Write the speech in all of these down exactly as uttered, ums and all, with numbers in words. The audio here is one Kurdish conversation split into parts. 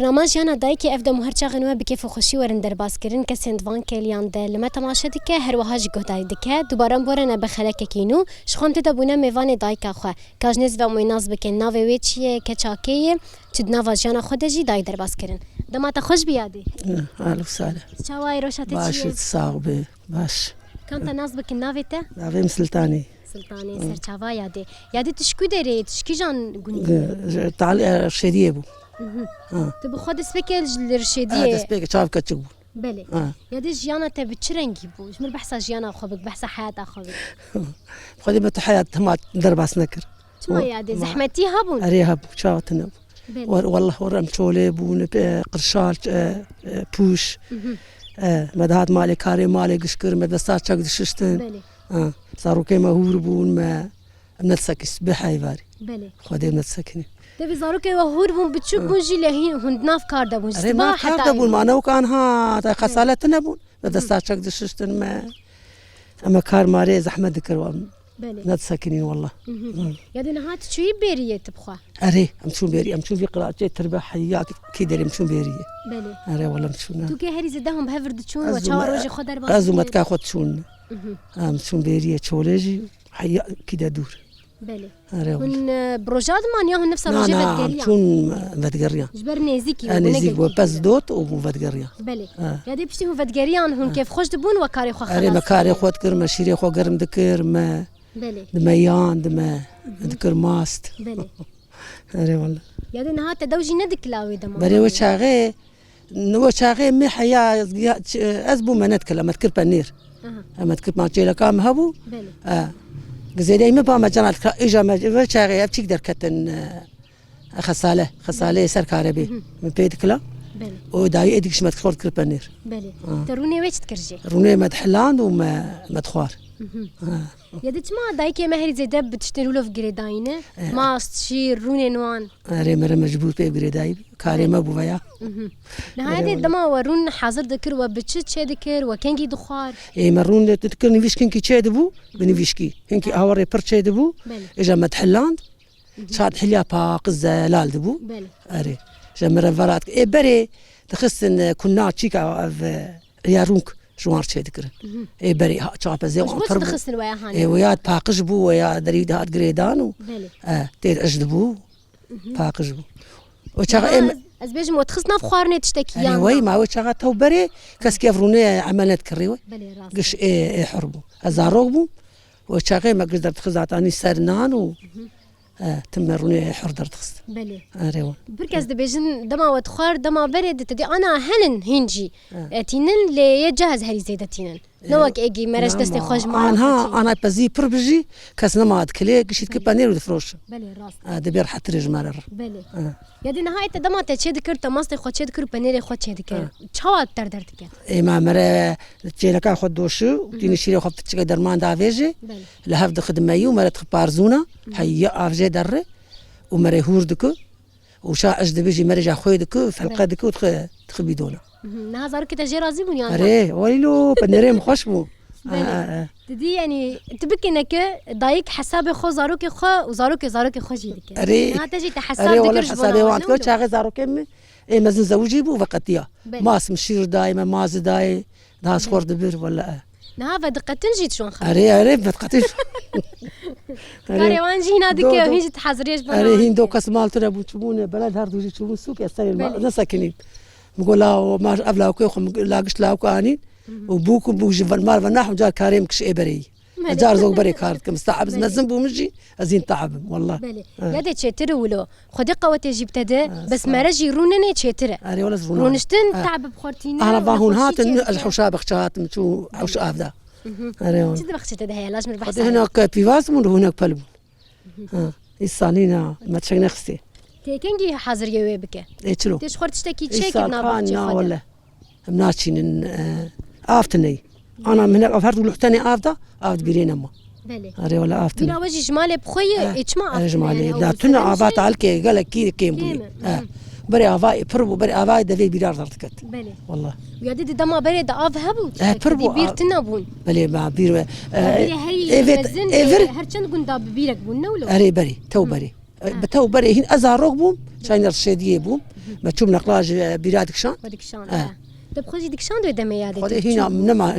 Rama jiyana dayikê ev dem û her çaxên we bi kêf û xweşî werin derbas kirin, kesên di van kêliyan de li me temaşe dike, her wiha jî guhdarî dike. Dubare em borene bi xelekekî nû. Ji xwe em tê de bûne mêvanê dayika xwe. Ka ji nêz ve em wê nas bikin, navê wê çi ye, keça kê ye, çi di nava jiyana xwe de jî dayî derbas kirin. Dema te xweş bî yadê. Ehlen û sehlen. Çawa yî, roja te çi Baş ye? Î, sax bî. Baş. Ka em te nas bikin, navê te? Navê min Siltanî. Siltanî, Hı. Serçava yadê. Yadê tu ji ku derê yî, tu ji kîjan gundî yî? Ji, ji, tal-, e, Şêdiyê bû. Mhm. Ha. Tu bi xwe destpêkê ji li Şêdiyê. Ha, destpêkê çav keçik bû. Belê. Ha. Yadê jiyana te bi çi rengî bû? Ji min behsa jiyana xwe bik, behsa heyata xwe bik. Xwedê me tu heyat hema derbas nekir. Çima O, yadê? ma- Zehmetî hebûn? Erê hebû, çawa tune bû. Belê. Wa-, wallah, war em çolê bûn, e, qirşal, e, e, pûş. Mhm. E, me dihat malê karê malê giş kir, me desta çek dişiştin. Belê. Ha, zarokê me hûr bûn, me, em nedisekî sibê heyvarî. Belê. Xwedê em nedisekînî. Tevî zarokê we hûr bûn, biçûk Ha. bûn jî lê hîn hûn di nav kar de bûn. Erê, Siba nav kar heta de bûn, îro. Ma ne wek anha, te Belê. xesalet nebûn. Me Hı. desta çek dişiştin me. Em kar marê zehmet dikir, em Belê. nedisekînîn wallah. Mhm. Hı. Ya de niha tu çûyî bêriyê tu bi xwe? Erê, em çûn bêriyê, em çûn vî qiraçê tirbe heya kî derê em çûn bêriyê. Belê. Erê, wallah em çûn, ha. Tu kê herî zêde hûn bi hev re diçûn Ez we û çawa me-, rojê xwe derbas ez û dikir? metka xwe diçûn. Mhm. Em çûn bêriyê çolê jî, heya kî de dûr. Belê. Erê, wallah. Hûn, e, bi roja diman ya hûn nefsa Na, rojê na, em vedgeriyan? çûn, e, vedgeriyan. Ji ber nêzîkî E, bû, ne nêzîk bû, gelkî pez gelkî. dot û bû vedgeriyan. Belê. E. Ya dê piştî hûn vedgeriyan, hûn E. kêfxweş dibûn we karê xwe Erê, me xelas karê dikir? xwe dikir, me şîrê xwe germ dikir, me Belê. Dime yan, dime, Mhm. dikir mast. Belê. Erê, wallah. Ya de niha te dew jî nedikila wê dema? Berê wê çaxê, wê çaxê me heya, ez, ya, ç-, ez bû me nedikila, me dikir penêr. Aha. E, me dikir ma çêleka me hebû. Belê. E, gizêdeyê me ba me cana dikira, îja me, wê çaxê ev çîk derketin, e, xesale, xesaleyê ser karebê. Mhm. Me pê dikila. Belê. O dayê êdî giş me dikir, xwe dikir penêr. Belê. Ha. Te rûnê wê çi dikir jê? Rûnê me dihiland û me, me dixwar. Mhm. Ha. Ya de çima dayikê me herî zêde bi tiştên wilo girêdayî ne? E. Mast, şîr, rûnên wan. Erê, mere mecbûr pê girêdayî bî. Karê me bû veya. Mhm. Niha Erê, de wele. dema we rûn hazir dikir, we bi çi çê dikir, we kengî dixwar? Ê, me rûn de dikir, nivîşkinkî çê dibû, bi nivîşkî. Hinkî awarê pir çê dibû. Belê. Îja me dihiland. Mhm. Çad hilya paqij zelal dibû. Belê. Erê. Ji mire verat. Ê berê dixistin, e, kuna çîka ev, e, ya rûnk ji wan çê dikirin. Mhm. Ê berê ha, çapezê Ji wan bo çi pir bû. dixistin weya hanê? Ê weya paqij bû, weya derî dihat girêdan û, Belê. e, tê de ij dibû, Mhm. paqij bû. O çaxa Niha em ez, ez bêjim we dixist nav xwarinê tiştekî Erê yan wey, na? ma we çaxa tew berê, keskî ev rûnê emel nedikirî we. Belê, rast. Giş ê, ê hir bû. Ez zarok bûm. We çaxê me giş derdixist zatanî ser nan û Mhm. E, tim me rûnê hir derdixist. Belê. Erê wan. Bir kes dibêjin dema we dixwar, dema berê de te dî ana henin hîn jî. E. E, tînin lê yê cehz herî zêde tînin. E, Ne wek êgî mere ji destê xwe ji mala xwe Anha, çî. Ana pezî pir bijî, kes nema dikilê, gişî dikir Belê. penêr û difroşin. Belê, rast. E, dibê rehetirê ji me re re. Belê. E. Ya dî niha te dema te çê dikir, te mastê xwe çê dikir û penêrê xwe çê dikir. E. Çawa ter derdikir? Ê me mere çêleka xwe doşi, Mhm. tînî şîrê xwe piçike derman davêjê. Belê. Li hev dixi dimeyî û mere dixi parzûna, Mhm. heya av jê derre û mere hûr dikir û şa ij dibijî merêja xwê dikir, felqe Belê. dikir û dixi, dixi bîdona. Mhm. Niha zarokê te jê razî bûn yan na? Erê, waylo, penêrê min xweş bû. Belê. E, e, e. Didî, yanî, tu bikî neke dayik hesabê xwe, zarokê xwe û zarokê zarokê xwe jî dike. Erê. Niha te jî te hesab Erê, dikir wele ji bo hesabê wan dikir, çaxê zarokê min ê mezin zewicî bû, veqetiya. Belê. Mas min şîr dayê, me mazî dayê, daha Belê. xor dibir, wele. Niha vediqetin jî çûn xwe. Erê, erê, vediqetin. Erê. Karê wan jî hîna dike, Do, do. hîn jî dihezirê ji bo Erê, wan hîn do dike. kes mal tune bû, çûbûne, beled her du jî çûbûn sûk, ez serê Belê. nesekinî. Min got, la, o, ma, ev lawkê xwe, min la giş lawka anîn. Mhm. Û bûk û bûk ji van mal ve nahû car karê min kiş ê berê yî. Belê. Car zok berê kar dikim. Staeb Belê. mezin bû min jî, ez hîn taeb im, wallah. Belê. Ha. Ya de çêtir wilo. Xwedê qewetê jî bi te de, Ha, bes sağ ol. mere jî rûninê çêtir e. Erê, wala ez rûnanê. Rûniştin Ha. taeb bi xwe tîne, Ana va hûn hatin, ez ji hewşa bexçe hatim, çû hewşa avda. Mhm. Erê, wan. Çi di bexçê te de heye, laj min Xwedê behsa hinek pîvaz bûn, hinek pel bûn. Ha, îsanîna, me çek nexistê. Tê kengî haziriyê wê bike? Ê, çilo? Tê ji xwe tiştekî çêkir Îsal na ka, baxçê na xwe de? wele. Em naçînin, e, av tine. Ana min hinek av her du luhtenê av da, av di bîrê nema. Belê. Erê wele av tine. Bîra we jî ji malê bi xwe ye, Eh, ê çima av erê ji tine malê. yani, ew Da tune sebebi ava jî talkê gelek kî kêm bûye. Kêm e. Eh. Mhm. Berê avayê pir bû, berê avayê devê bîrar derdiket. Belê. Wallah. Ya dî di dema berê de av hebû, Eh, pir tiştekî bû, bîr a-, tune bûn. Belê, ma bîr ve, Ya eh, bîrê heyî evet, mezin, evir. eh, her çend gunda bi bîrek bûn, ne wilo? Erê berê, tew Hı. berê. E, bi tew berê hîn ez zarok bûm, çayna Rişêdiyê bûm. Me çûm neqla ji, e, bîra dikişand. Xwe dikişand, e. E. Te bi xwe jî dikişand wê demê ya de Xwedê kir, hîna çû? Nema,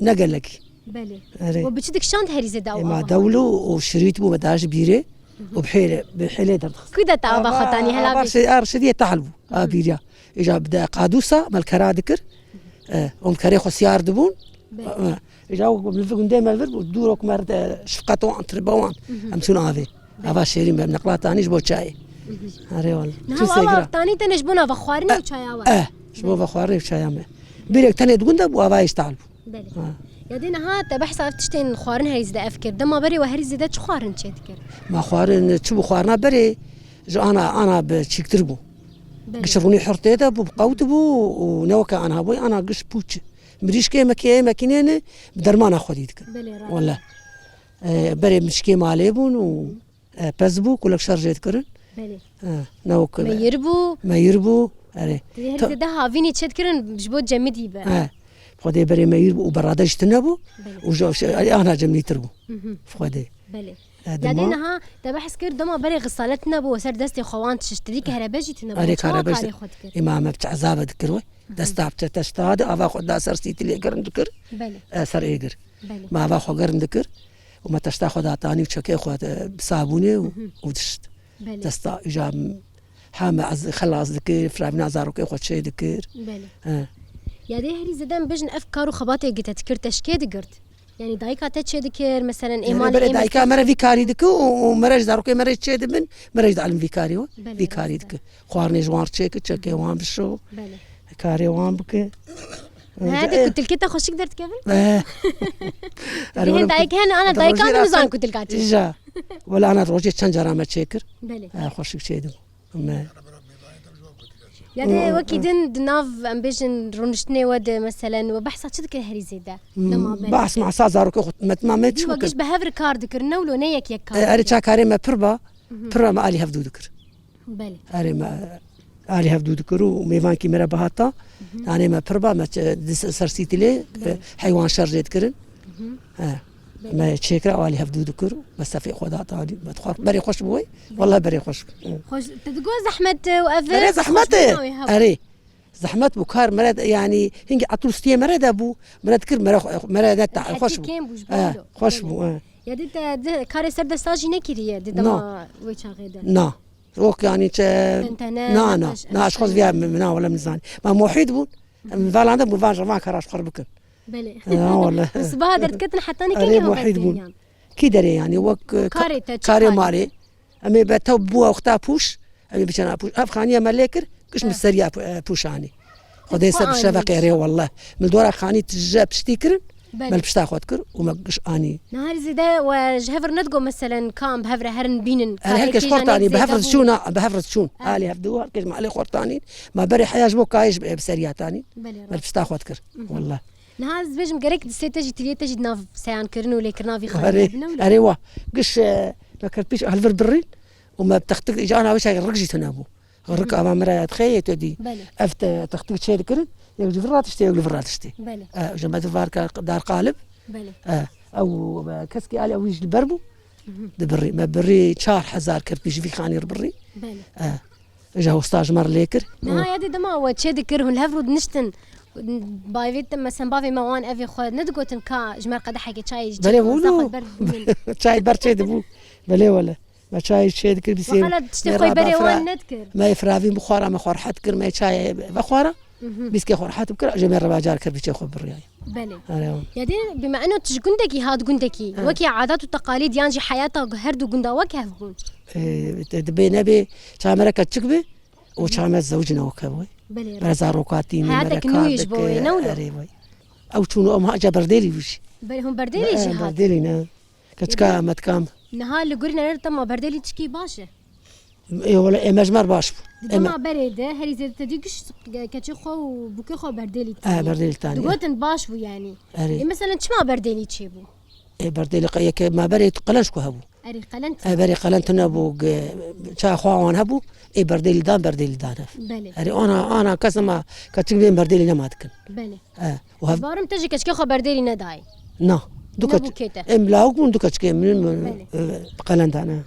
ne gelekî. Belê. Erê. We bi çi dikişand herî zêde ew Ê, ma ava? Dewlo û şirît bû, me da ji bîrê û bi hêlê, bi hêlê derdixist. Ku de te ava xwe tanî, hela ava bê? Rişê-, a Rişêdiyê tehl bû, a bîriya. Îja bi de qadûsa me li kera dikir. E, hûn kerê xwe siyar dibûn. Belê. E, îja wek li gundê me vir bû, dûrok me de şifqet wan, tribe wan. Em çûn avê. Belê. Ava şêrîn be, neqla tanî ji bo çayê. Erê wala. Niha çi ava sêgira? Tanî tenê ji bo nava xwarinê û çaya we? E, ji bo ve xwarinê û çaya me. Bîrek tenê di gund de bû, ava îştahal bû. Belê. Ha. Ya dê niha te behsa ev tiştên xwarin herî zêde ev kir. Dema berê we herî zêde çi xwarin çê dikir? Ma xwarin çi bû, xwarina berê ji ana, ana bi çîktir bû. Belê. Giş rûnî hur tê de bû, bi qewt bû û ne weke ana bû, ana giş pûç. Mirîşkê mekê, mekînê ne, bi dermana xwedî dikir. Belê, rast. Wele. E, berê mirîşkê malê bûn û, e, pez bû, kulek şer jê dikirin. Belê. E, ne wek Meyir bû. Meyir bû, erê. Dê herî Ta- zêde havînî çê dikirin ji bo cemidî be. E, Xwedê berê meyir bû û berade jî tune bû. Belê. Û ji, ji, ana cemlîtir bû. Xwedê. Belê. E, Ya dê dema niha te behs kir, dema berê xisalet nebû, ser destê xwe wan tişt, dî ki herebe jî tune bû. Erê, Çawa karebe karê jî xwe dikir? Îma me bi çi ezaba dikir we. Desta bi te teşta de, ava xwe da ser sîtilê germ dikir. Belê. E, ser êgir. Belê. Me ava xwe germ dikir û me teşta xwe da tanî û çekê xwe, e, bi sabûnê û, û dişt. Belê. Desta îja heme ez xelas dikir, firavîna zarokê xwe çê dikir. Belê. He. Ya dê herî zêde em bêjin ev kar û xebatê gite dikir, te ji kê digirt? Yanî dayika te çê dikir, meselen, Yanî êmalê berê êmê dayika kir. Me re vî karî dikir û, û me re ji zarokê me re çê dibin, me re ji dialim vî karî we. Belê, Vî karî rast e. Dikir. Xwarinê ji wan re çêkir, çekê wan bişo. Belê. Karê wan bike. He, Ê, de ê. Kutilkê te xweşik derdikevin? Eh. Erê, Hên wele dayik hene, ana dayik rojê hene, ra nizan sen kutilka çi. Ja. Wele ana rojê çend cara me çêkir. Belê. Eh, xweşik çêdim. Me. Ya de wekî din di nav, em bêjin, rûniştinê we de, meselen, we behsa çi dikir herî zêde? Hmm, Dema berê. Behs masa zarokê xwe, me, me, me Dî çi we bikir? Giş bi hev re kar dikir, ne wilo, ne yek yek kar E, erê dikir. Ça karê me pir ba, pir ba me alî hevdû dikir. Belê. Erê me alî hevdû dikir û mêvankî me re bihata. Yanê me pir ba, me çe-, di se-, ser sîtilê, e, heywan şer jê dikirin. He. Belê. Me çêkira, alî hevdû dikir û me sefê xwe da tanî. Me dixwar, berê xweş bû wê. Belê. Wela berê xweş bû. Hı. Xweş, te digot zehmet e û ev Berê xweş zehmet e. bûna wê hebû. Erê. Zehmet bû, kar me re de, yanî hingî etrûstiyê me re de bû. Me re dikir, me re xwe-, me re de ta-, Hetî xweş bû. kêm bû ji bo He, wilo. xweş Belê. bû, he. Ya dî te, di karê ser desta jî nekiriye di Na. dema wê çaxê de? Na. Wek yanî çe Tentene, Na, na, nexweş, na, ez xwez eşkene. viya min, na, wele min zanî. Ma muhît bûn. Em velan de bû van, van kara ji xwe bikin. Belê. Ya, wele. Sibaha derdiketin heta ne Erê, kengê muhît bûn. Yan? Kî derê yanî, wek, e, Karê te, çi karê karê? marê. Em ê be tew bû wexta pûş, em ê biçena pûş. Ev xaniya me lê kir, giş min He. seriya pû-, e, pûş anî. Xwedê Xwe ser bi anî. şeveqê erê, wallah. Min dora xanî tije piştî kirin, Belê. me li pişta xwe dikir û me giş anî. Niha herî zêde we ji hev re nedigo, meselen, ka em bi hev re herin bînin, ka Erê, her kes êkê xwe re tanî, bi hev re zêde bû. diçûn, a, bi hev re diçûn. Erê. Alî hevdû, her kes malê xwe re tanîn. Ma berê heya ji bo kayê ji, bi seriya tanîn. Belê, Me li rast. pişta xwe dikir. Wallah. Niha ez dibêjim gerek di sê te jî, tiliyê te jî di nav seyan kirin û lêkirina vî xanî Erê, hebine wilo. erê wa. Giş, e, me kerpîç a li vir birîn û me textik îca ana wê çay rik jî tune bû. Rik ava me re dixê yê te dî. Belê. Ev te textik çê dikirin, yek ji vir ra tiştê, yek li vir ra tiştê. Belê. E, ji me di var ka dar qalib. Belê. E, ew, e, keskî alî ew jî li ber bû. Di birî, me birî çar hezar kerpîç vî xanî re birî. Belê. E, Ji hosta ji me re lê kir. Niha ya dê dema we çê dikir, hûn li hev rû diniştin, bavê te, mesen bavê me wan evê xwe nedigotin ka ji me re qedehekê çayê jî Belê çêkin, wilo. Xwe ber bînin. Çay ber çê dibû. Belê wele. Me çayê çê dikir, bîsê Wexala tiştê me xwe berê raba wan fira-, nedikir. me firavîn bixwara, me xwe rehet kir, me çayê vexwara. Bîskê xwe rehet bikir, ji me re bacar kir, biçê xwe biriyay. Belê. Erê. Ya dê bi me'no tu ji gundekî hat gundekî. Ha. Wekî adat û teqalîd yan jî heyata her du gunda wek hev bûn. E, te dibê nebê, ça me re keçik bê, û ça me zewcine wek hev wê. Belê, Me re rast. zarokatî, me re Heyatek kar nû yê ji bo wê, dike, ne wilo? erê wê. Ew çûn û em haca Berdêlî wî jî. Belê, hûn Berdêlî jî Be-, hatin. Berdêlî ne. Keçika Belê. me dikam. Niha li gorî nere dema Berdêlî çikî baş e? Ê, wele, ê, me ji me re baş bû. Di Ê, me dema berê de herî zêde te dî giş keçê xwe û bûkê xwe Berdêlî Ê, tanî. Berdêlî tanî, ê. Digotin baş bû yanî. Erê. Ê, meselen çima Berdêlî çêbû? Ê, Berdêlî qe-, yeke me berê qelenc ku hebû. Erê, qelen Ê, berê qelen tune bû, ge-, ça xwe wan hebû, ê, Berdêlî dan, Berdêlî dan ev. Belê. Erê, ana, ana kes ma keçik bên Berdêlî nema dikin. Belê. Ê, û hev- Ez barim te jî keçikê xwe Berdêlî nedayî. Na, du Ne keç-, bûkê te. em lawik bûn, du keçikê min, min, Belê. e, qelen dane.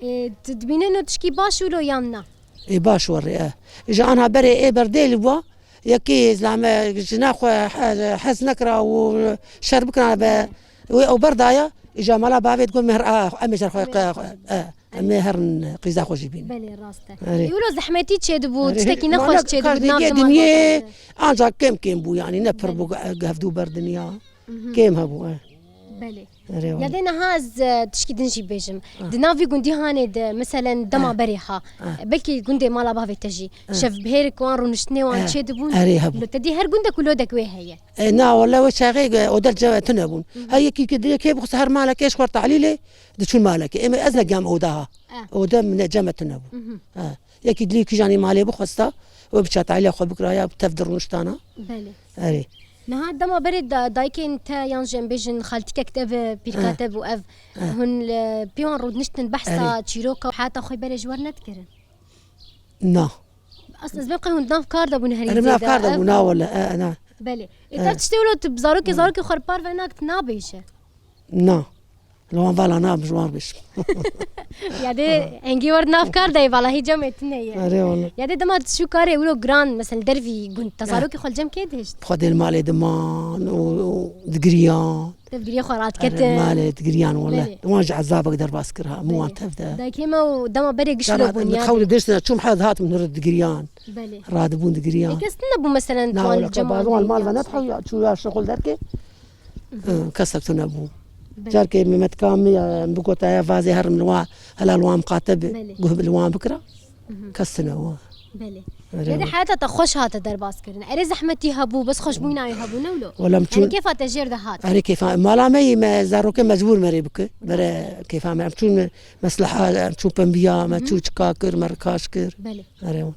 Ê, tu dibîne no tişkî baş wilo yan na? Ê, baş werê, e. Ji anha berê ê berdêl bû, yekî zilame jina xwe he-, hez nekira û şer bikirana be wê ew berdaya, îja mala bavê digot, "Mêhr a, em ê jer xwe, e, em ê herin qîza xwe jî bînin." Belê, rast e. Erê. Ê, wilo zehmetî çêdibû, erê, tiştekî ma nexweş ne çêdibû, di nav karşî dinya dinyê de. Ancak kêm kêm bû, yanî ne pir bû, belê, ge-, gevdû ber dinya. Mhm. Kêm hebû, e. Belê. Erê, ya wele. Dê niha ez, e, tişkî din jî bêjim. Ha. Di nav vî gundî hanê de, meselen dema, ha, berê ha. Ha. Belkî gundê mala bavê te jî. Ha. Şevbihêrik wan, rûniştinê wan, ha, çêdibûn. Erê, hebû. Lo te dî her gundek û lodek wê heye. E, na, wele wê çaxê, e, odel cem tune bûn. Hı hı. Her yekî ki dilê kê bixwest her malekê ji xwe tehlîlê, diçûn malekê. Ê, ez ne gem oda ha. Ha. Oda min ne cem tune bûn. Hı hı. Ha. Yekî dilê kîjanî malê bixwesta, wê biça tehlîla xwe bikiraya, tev dirûniştana. Belê. Erê. Niha dema berê da-, dayikên te yan jî em bêjin xaltîkek te bi pîrka, eh, te bû ev. Eh. Hûn li pê wan rûdiniştin behsa, erê, çîroka û heyata xwe berê ji we re nedikirin? Na. Aslında ez bêm qey hûn di nav kar de bûn herî zêde. Erê, nav kar de bûn, na wele, eh, na. Belê. Ê, eh, te tiştê wilo tu zarokê, eh, zarokê xwe re parve nak, tu nabêje? Na. Li wan vala nabim ji wan bêjim. Ya dê hengî wer nav kar de, vala hî cemê tune ye. Erê wele. Ya dê dema tu çû karê wilo giran, mesela dervî gund, te, eh, zarokê xwe li cem kê dihişt? Xwedê li malê diman û, û digiriyan. Tevgiriyê xwe radiketin. Erê, malê digiriyan wele. Belê. Wan ji ezabek derbas kir ha, hemû wan, belê, tev de. Dayikê me û dema berê giş wilo bûn ya dê. Xew li diştina çûm hez hatim hûn digiriyan. Belê. Radibûn digiriyan. Ê, kes tune bû meselen, na, wan wele, li cem wan mal ve ne, çû ya şixul derkê. Hı. Hı, kesek tune bû. Belê. Carkê Mehmet Kamî, e, bigota ya vazê herim li wan, hela li wan miqate bi, belê, guh bi li wan bikira. Hı hı. Kes tune bû. Belê. Erê. Ya dê heyata te xweş hate derbas kirin. Erê zehmetî hebû, bes xweşbûyîna wê hebû, ne wilo? Wele em çûn. Yanî kêfa te jêr dihat. Erê kêfa. Mala me yî me zarokê mecbûr me rê bike. Bere kêfa me. Em çûn mesleha, em çûn pembiya, me, hı hı, çû çika kir, me rikaş kir. Belê. Erê.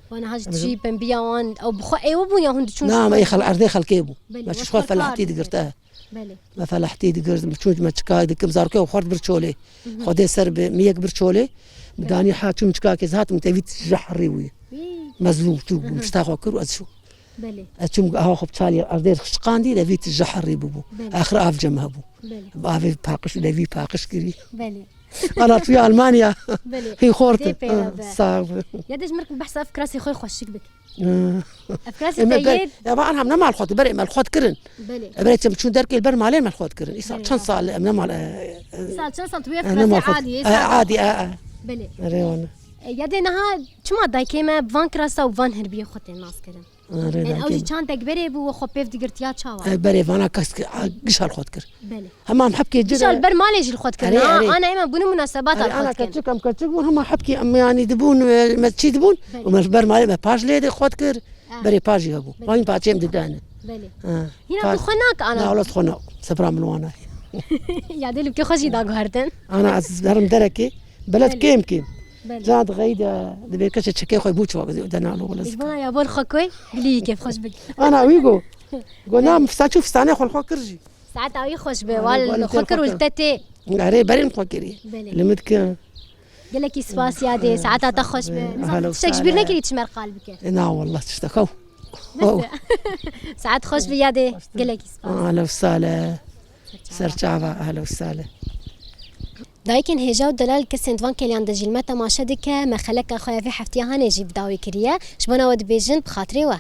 Wana ha ji tijî pembiya wan, ew bi xwe êwe bûn ya hûn diçûn? Na, me xel-, erdê xelkê bû. Belê, me çi xwe felahtî digirt, e. Belê. Me felahtî digirt, me çûn me çikayê dikim, zarokê xwe xwart bir çolê. Hı hı. Xwedê ser bi, mi yek bir çolê. Belê. Danî ha çûm çikakê, ez hatim te vît ji herî wî. Hî. Mezlûm çû, hı hı, pişta xwe kir û ez çûm. Belê. Ez çûm aha xwe bi çalî erdê şiqandî, de vît ji herî bûbû. Belê. Axir av cem hebû. Belê. Bi avê paqij, de vî paqij kirî. Belê. Ana çûye Almanya. Belê. Hî xort. Dê pêre be. Sağ ol. Ya dê ji mir behsa ev kirasê xwe xweşik bik. Ev kirasê te yê. Ya ba anha em ne mal xwet, berê me li xwet kirin. Belê. Berê çem çûn derkê li ber malê me li xwet kirin. Îsal çend sal em ne mal, e, e, îsal çend sal tu wê kirasê adî, e, adî, e, e. Belê. Erê wana. E, ya dê niha çima dayikê me van kirasa û van herbiyê xwe tên nas kirin? Erê, yani ew jî çandek berê bû, we xwe pêv digirtiya çawa? E, berê vana kes ki, a, gişa li xwe dikir. Belê. Hema em hepkê cir. Gişa li ber malê jî li xwe dikir. Erê, ha, erê. Ana ême bûne munasebata li xwe dikin. Erê, ana keçik, em keçik bûn, hema hepkê em, yani, dibûn, e, me çî dibûn, belê, û me li ber malê me paş lê de xwe dikir. Ha. Berê paş jî hebû. Belê. Wan paçê em didane. Belê. Ha. Hîna tu xwe nak ana? Na, wele xwe nak. Sebra min wana. Ya dê li kê xwe jî daguhertin. Ana ez herim derekê. Belê. Beled kêm kêm. Belê. Can dixeyî de, dibê keşe çekê xwe bû çawa dene alo wele. Bana ya bol xwe koy, gilî kêf xweş bik. Ana wî go. Go na, belê, fista çû fistanê xwe li xwe kir jî. Saeta wî xweş be, wal xwe kir û li te tê. Erê, berê min xwe kirî. Belê. Li min dike. Gelekî spas ya dê, saeta te xweş be. Nizam, tiştek ji bîr nekirî çi me re qal bike? E, na wallah, tiştek ew. Bes e. Saet xweş be ya dê, gelekî spas. Ahla û sale. Serçava, ahla û sale. Dayikên hêja û delal kesên di van keliyan de jî li me temaşe dike, me xeleka xwe ya vê hefteyê hanê jî bi dawî kiriye. Ji bona we dibêjin bi xatirê we.